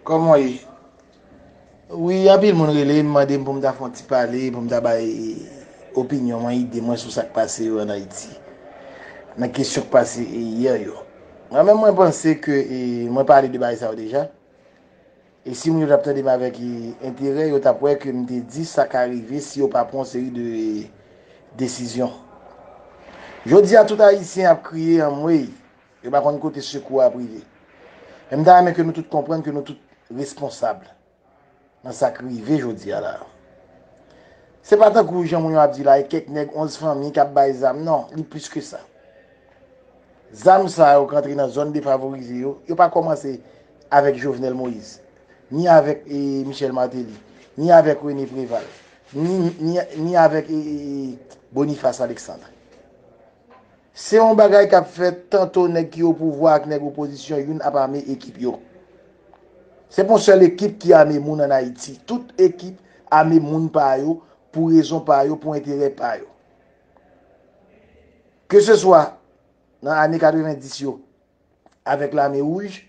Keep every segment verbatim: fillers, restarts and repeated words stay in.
Kòman w ye? Wi, anpil moun rele m, mande m pou m ta fè yon ti pale, pou m ta bay opinyon mwen, ide mwen sou sa k pase yo ann Ayiti. Nan kesyon k pase, e, yè yo. Mwen menm, mwen panse ke, e, mwen pale de bagay sa yo deja. E si moun yo t ap tande m avèk, e, enterè, yo t ap wè ke m te di sa ka rive si yo pa pran yon seri de, e, desizyon. Jodi a, tout Ayisyen ap kriye anmwey. Yo pa konn kote sekou a ap rive. Men m ta renmen ke nou tout konprann ke nou tout responsab nan sa k rive jodi a la. Se pa tankou jan moun yo ap di la, e kèk nèg onz fanmi k ap bay zam. Non, li plis ke sa. Zam sa yo k antre nan zòn defavorize yo, yo pa kòmanse avèk Jovenel Moïse, ni avèk, e, Michel Martelly, ni avèk René Préval, ni, ni, ni avèk, e, e, e, Boniface Alexandre. Se yon bagay k ap fèt tanto nèg ki o pouvwa ak nèg opozisyon youn ap ame ekip yo. Se pa yon sèl ekip ki ame moun ann Ayiti. Tout ekip ame moun pa yo pou rezon pa yo, pou enterè pa yo. Ke se swa nan ane katrevenndis yo avèk Lame Wouj,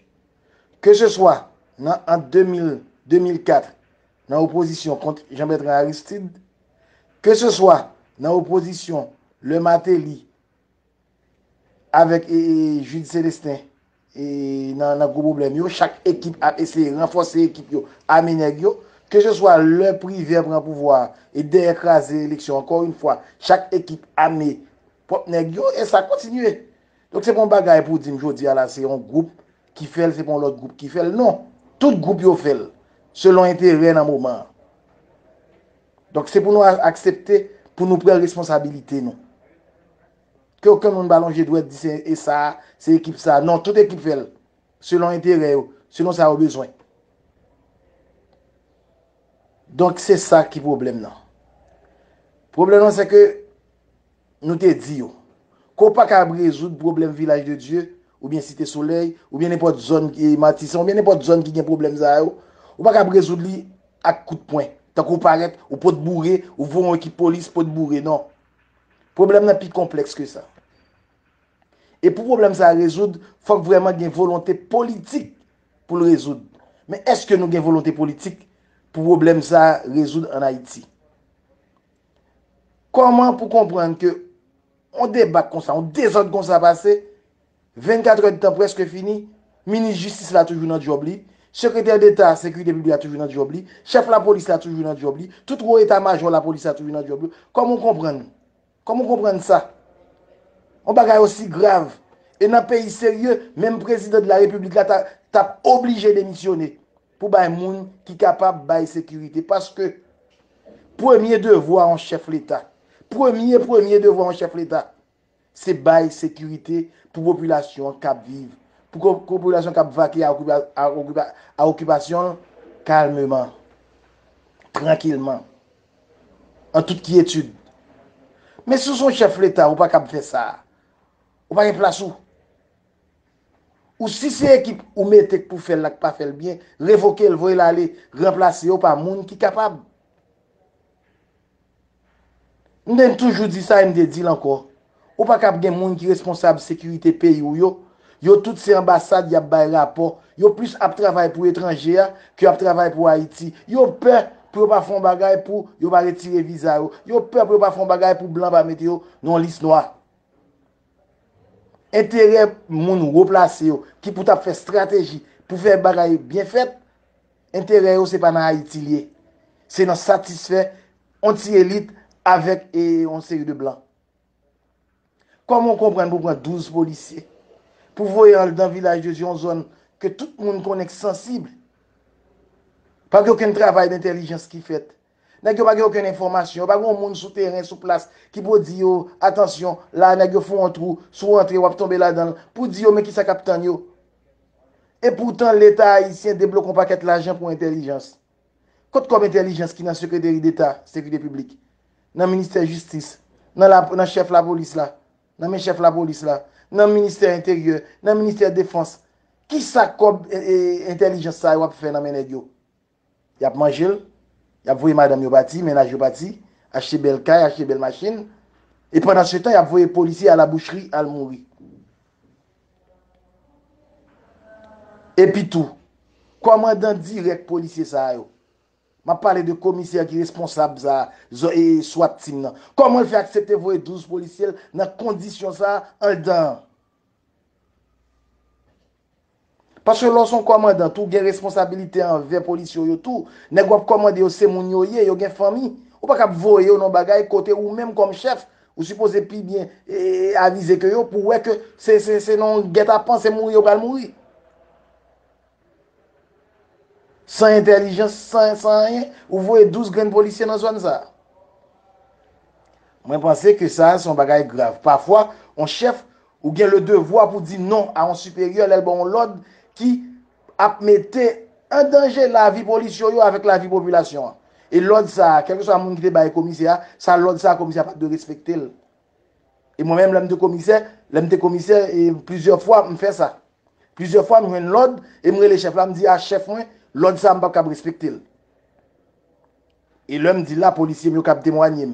ke se swa nan ant de mil, de mil kat, nan opozisyon kont Jean Bertrand Aristide, ke se swa nan opozisyon lè Martelly avèk, e, e, Jude Célestin, e, nan, nan gwo pwoblèm yo, chak ekip ap eseye ranfòse ekip yo, ame nèg yo, ke se swa lè Privert pran pouvwa a, e dèyè kraze eleksyon, ankò yon fwa, chak ekip ame pwòp nèg yo, e sa kontinye. Donk, se pa yon bagay pou di m jodi a la, se yon gwoup ki fè l, se pa yon lòt gwoup ki fè l. Non. Tout gwoup yo fè l, selon enterè nan moman an. Donk, se pou nou a-, aksepte, pou nou pran responsabilite nou. Ke okenn moun pa lonje dwèt di se e sa, se ekip sa. Non, tout ekip fè l, selon enterè yo, selon sa yo bezwen. Donk, se sa ki pwoblèm nan. Pwoblèm nan, se ke nou te di yo ke w pa kab rezoud pwoblèm Vilaj de Dye, oubyen Site Solèy, oubyen nenpòt zòn ki Matisan, oubyen nenpòt zòn ki gen pwoblèm sa yo, ou pa kab rezoud li ak kout pwen. Tankou w parèt, ou pot boure, ou voye yon ekip polis pot boure, non. Pwoblèm nan pi konplèks ke sa. E pou pwoblèm sa a rezoud, fòk vrèman gen volonte politik pou l rezoud. Men èske nou gen volonte politik pou pwoblèm sa a rezoud ann Ayiti? Kòman pou konprann ke yon debak konsa, yon dezòd konsa pase, vennkat èdtan prèske fini, minis jistis la toujou nan djòb li, sekretè deta sekirite piblik la toujou nan djòb li, chèf lapolis la toujou nan djòb li, tout wo eta majò lapolis la toujou nan djòb yo. Kòman w konprann? Kòman w konprann sa? Yon bagay osi grav. E nan peyi serye, menm prezidan de la repiblik la ta, t ap oblije demisyone pou bay moun ki kapab bay sekirite. Paske premye devwa yon chèf leta, premye, premye devwa yon chèf leta, se bay sekirite pou popilasyon an k ap viv, pou ko-, popilasyon k ap vake a okipa-, a okipa-, a okipasyon l kalmeman, trankilman, an tout kyetid. Men si w se yon chèf leta, ou pa kab fè sa. Ou pa gen plas ou. Ou si se ekip ou mete k pou fè l la k pa fè l byen, revoke l, voye l ale, ranplase yo pa moun ki kapab. M te toujou di sa e m te di l ankò. Ou pa kab gen moun ki responsab sekirite peyi w yo. Yo tout se anbasad y ap bay rapò. Yo plis ap travay pou etranje a ke ap travay pou Ayiti. Yo pè pou yo pa fè yon bagay pou yo pa retire viza yo. Yo pè pou yo pa fè yon bagay pou blan pa mete yo nan yon lis nwa. Enterè moun wo plase yo ki pou t ap fè estrateji pou fè bagay byen fèt, enterè yo se pa nan Ayiti l ye. Se nan satisfè yon ti elit avèk, e, yon seri de blan. Kòman w konprann pou pran douz polisye, pou voye andan Vilaj de Dye, yon zòn ke tout moun konnen k sansib? Pa gen okenn travay dentèlijans ki fèt. Nèg yo pa gen okenn enfòmasyon. Yo pa gen yon moun sou teren, sou plas, ki pou di yo, "Atansyon, la, nèg yo fè yon twou, si w antre, w ap tonbe ladan l," pou di yo, "Men kisa k ap tann yo." Epoutan, Leta ayisyen debloke yon pakèt lajan pou entèlijans. Kot kòb entèlijans ki nan Sekreteri Deta Sekirite Piblik, nan Ministè Jistis, nan la, nan chèf lapolis la, nan men chèf lapolis la, nan Ministè Enteryè, nan Ministè Defans? Kisa kòb, e, e, entèlijans sa yo ap fè nan men nèg yo? Y ap manje l, y ap voye madanm yo pati, mennaj yo pati, achte bèl kay, achte bèl machin. E pandan se tan, y ap voye polisye a la boucherie al mouri. Epi tou, Kòmandan dirèk polisye sa yo. M ap pale de komisè ki responsab sa, zo- e, swat team nan. Kòman l fè aksepte voye douz polisye l nan kondisyon sa anndan an? Paske lè w se yon kòmandan tou, gen responsabilite anvè polisye w yo tou. Nèg w ap kòmande yo se moun yo ye, yo gen fanmi. Ou pa kab voye yo nan bagay kote ou menm kòm chèf, ou sipoze pi byen e, avize ke yo pou wè ke se, se, se nan yon gètapan, se mouri yo pral mouri. San entèlijans, san, san anyen, ou voye douz grenn polisye nan zòn sa. Mwen panse ke sa, se yon bagay grav. Pafwa, yon chèf, ou gen le devwa pou di non a yon siperyè lè l ba w yon lòd ki ap mete an danje lavi polisye yo avèk lavi popilasyon an. E lòd sa, kèlkeswa moun ki te bay komisè a, sa lòd sa, komisè a pa t dwe respekte l. E mwen menm, lè m te komisè, lè m te komisè, e plizyè fwa, m fè sa. Plizyè fwa, m jwenn lòd, e m rele chèf la, m di, a chèf mwen, lòd sa, m p ap kab respekte l. E lè m di l la, polisye m yo kab temwanye m.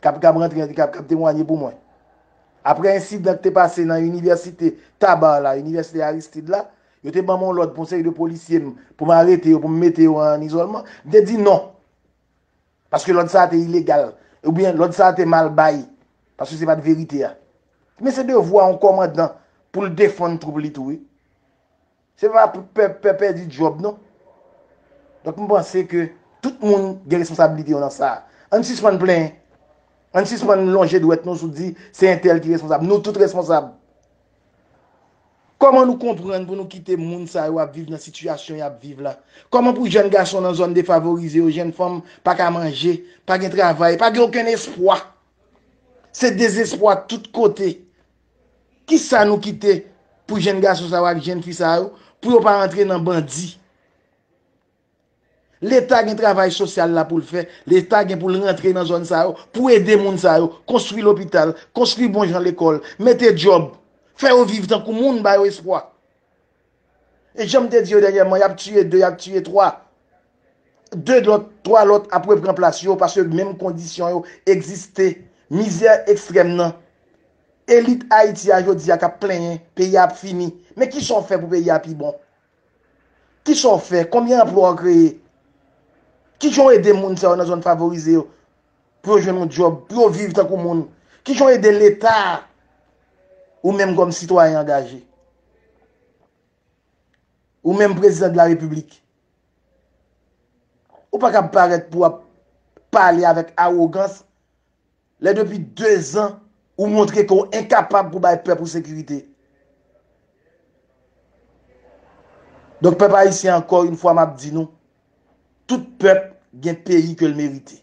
Kab, kab rantre, kab, kab temwanye pou mwen. Apre ensidan ki te pase nan inivèsite Tabar la, inivèsite Aristide la, yo te ban m yon lòd pou yon seri de polisye m, pou m arete yo, pou m mete yo an izòlman. M te di non. Paske lòd sa a te ilegal. Oubyen lòd sa a te mal bay. Paske se pa t verite a. Men se devwa yon kòmandan pou l defann twoup li tou, wi. Se pa pou pè, pè pèdi djòb, non. Donk, m panse ke tout moun gen responsabilite yo nan sa a. Ann sispann plenyen. Ann sispann lonje dwèt nou sou di se entèl ki responsab. Nou tout responsab. Kòman nou konprann pou nou kite moun sa yo ap viv nan sitiyasyon y ap viv la? Kòman pou jèn gason nan zòn defavorize yo, jèn fanm pa ka manje, pa gen travay, pa gen okenn espwa? Se dezespwa tout kote. Kisa nou kite pou jèn gason sa yo ak jèn fi sa yo, pou yo pa rantre nan bandi? Leta gen travay sosyal la pou l fè. Leta gen pou l rantre nan zòn sa yo, pou ede moun sa yo, konstwi lopital, konstwi bon jan lekòl, mete djòb, fè yo viv tankou moun, ba yo espwa. E jan m te di yo dènyèman, y ap tiye de, y ap tiye twa. De lòt, twa lòt ap repran plas yo, paske menm kondisyon yo egziste. Mizè ekstrèm nan. Elit Ayiti a jodi a k ap plenyen, peyi a ap fini. Men kisa w fè pou peyi a pi bon? Kisa w fè? Konbyen anplwa w kreye? Kijan w ede moun sa yo nan zòn favorize yo pou yo jwenn yon djòb, pou yo viv tankou moun? Kijan w ede Leta a, ou menm kòm sitwayen angaje? Ou menm prezidan de la repiblik? Ou pa kab parèt pou w ap pale avèk awogans lè depi dezan ou montre ke w enkapab pou bay pèp ou sekirite. Donk, pèp ayisyen, ankò yon fwa, m ap di nou, tout pèp gen peyi ke l merite.